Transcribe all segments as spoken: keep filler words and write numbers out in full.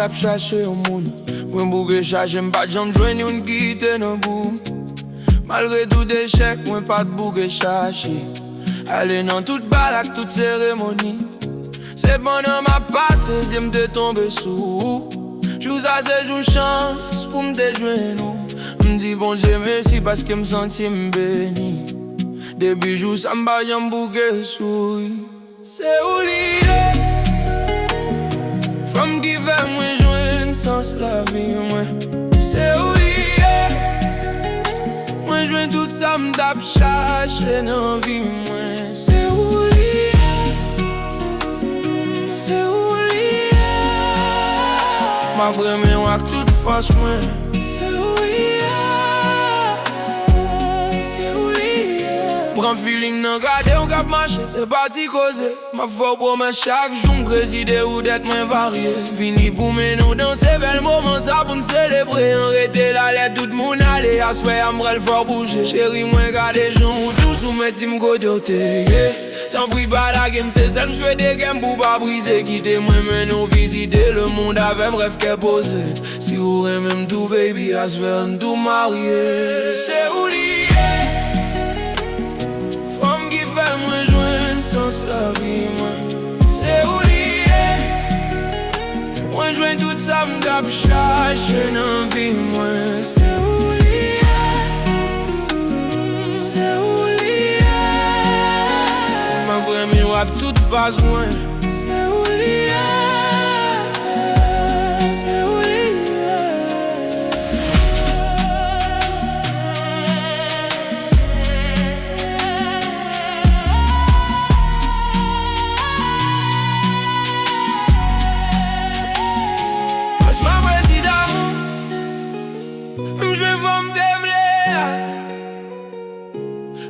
ap chache yon moun. Mwen bouke chache, m pa t janm jwenn youn ki te nan gou m. Malgre tout echèk, mwen pa t bouke chache. Ale nan tout bal ak tout seremoni. Sepandan, m ap pase zye, m te tonbe sou ou. Jou sa se jou chans pou m te jwenn ou. M di Bondye mèsi paske m santi m beni. Depi jou sa, m pa janm bouke souri. Se ou li ye. Fanm ki fè mwen jwenn sans lavi mwen. Se ou li ye. Mwen jwenn tout sa m t ap chache nan vi mwen. Se ou li ye. Se ou li ye. M ap renmen w ak tout fòs mwen. Se ou li ye. Se ou li ye. Pran feeling nan gade w k ap mache, se pa ti koze. M ap fè w pwomès chak jou, m prezide ou dèt mwen varye. Vini pou mennen w danse bèl moman sa pou n selebre. An rete la lè tout moun ale, aswè a m pral fè w bouje. Cheri mwen, gade jan ou dous, ou mèt di m kote w te ye. Tanpri pa lage m, se sèl m swete kè m pou pa brize. Kite mwen mennen w vizite lemonn avè m, rèv kè poze. Si ou renmen m tou, baby, aswè ann tou marye. Se ou li ye. Fanm ki fè mwen jwenn sans lavi mwen. Se ou li ye. Mwen jwenn tout sa m t ap chache nan vi mwen. Se ou li ye. Se ou li ye. M ap renmen w ak tout fòs mwen. Se ou li ye. Se ou li ye. Franchman, prezida, m jwenn fanm m te vle a.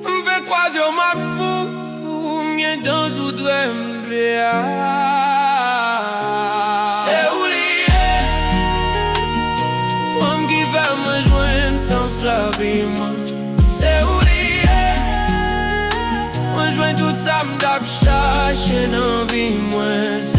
M fè kwaze w, m ap fou, m gentan sou trèmble a. Se ou li ye. Fanm ki fè mwen jwenn sans lavi mwen. Se ou li ye. Mwen jwenn tout sa m t ap chache nan vi mwen.